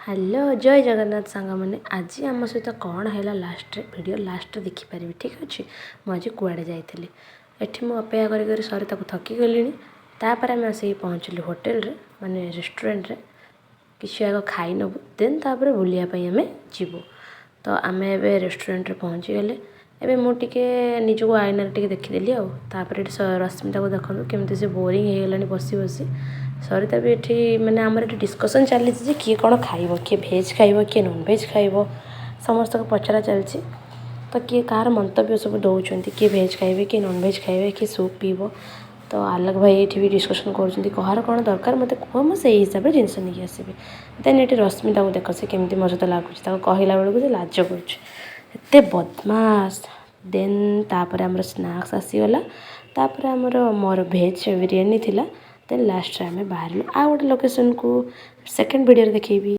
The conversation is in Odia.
ହ୍ୟାଲୋ, ଜୟ ଜଗନ୍ନାଥ ସାଙ୍ଗମାନେ। ଆଜି ଆମ ସହିତ କ'ଣ ହେଲା, ଲାଷ୍ଟରେ ଭିଡ଼ିଓ ଲାଷ୍ଟରେ ଦେଖିପାରିବେ। ଠିକ୍ ଅଛି। ମୁଁ ଆଜି କୁଆଡ଼େ ଯାଇଥିଲି? ଏଠି ମୁଁ ଅପେକ୍ଷା କରି କରି ସରିତାକୁ ଥକି ଗଲିଣି। ତାପରେ ଆମେ ଆସିକି ପହଞ୍ଚିଲୁ ହୋଟେଲରେ, ମାନେ ରେଷ୍ଟୁରାଣ୍ଟରେ। କିଛି ଆଗ ଖାଇ ନେବୁ, ଦେନ୍ ତାପରେ ବୁଲିବା ପାଇଁ ଆମେ ଯିବୁ। ତ ଆମେ ଏବେ ରେଷ୍ଟୁରାଣ୍ଟରେ ପହଞ୍ଚିଗଲେ। ଏବେ ମୁଁ ଟିକେ ନିଜକୁ ଆଇନାରେ ଟିକେ ଦେଖିଦେଲି ଆଉ ତାପରେ ଏଠି ରଶ୍ମିତାକୁ ଦେଖନ୍ତୁ, କେମିତି ସେ ବୋରିଂ ହେଇଗଲାଣି ବସି ବସି। ସରିତା ବି ଏଠି, ମାନେ ଆମର ଏଠି ଡିସ୍କସନ୍ ଚାଲିଛି ଯେ କିଏ କ'ଣ ଖାଇବ, କିଏ ଭେଜ୍ ଖାଇବ, କିଏ ନନ୍ଭେଜ୍ ଖାଇବ। ସମସ୍ତଙ୍କୁ ପଚରା ଚାଲିଛି। ତ କିଏ କାହାର ମନ୍ତବ୍ୟ ସବୁ ଦେଉଛନ୍ତି, କିଏ ଭେଜ୍ ଖାଇବେ, କିଏ ନନ୍ଭେଜ୍ ଖାଇବେ, କିଏ ସୁପ୍ ପିଇବ। ତ ଆଲୋକ ଭାଇ ଏଇଠି ବି ଡିସ୍କସନ୍ କରୁଛନ୍ତି, କାହାର କ'ଣ ଦରକାର ମୋତେ କୁହ, ମୁଁ ସେଇ ହିସାବରେ ଜିନିଷ ନେଇକି ଆସିବି। ଦେନ୍ ଏଠି ରଶ୍ମିତାକୁ ଦେଖ, ସେ କେମିତି ମୋ ସହିତ ଲାଗୁଛି। ତାକୁ କହିଲା ବେଳକୁ ସେ ଲାଜ କରୁଛି, ଏତେ ବଦମାସ। ଦେନ୍ ତାପରେ ଆମର ସ୍ନାକ୍ସ ଆସିଗଲା। ତାପରେ ଆମର ମୋର ଭେଜ୍ ବିରିୟାନୀ ଥିଲା। ଦେନ୍ ଲାଷ୍ଟରେ ଆମେ ବାହାରିଲୁ ଆଉ ଗୋଟେ ଲୋକେସନ୍କୁ। ସେକେଣ୍ଡ ଭିଡ଼ିଓରେ ଦେଖେଇବି।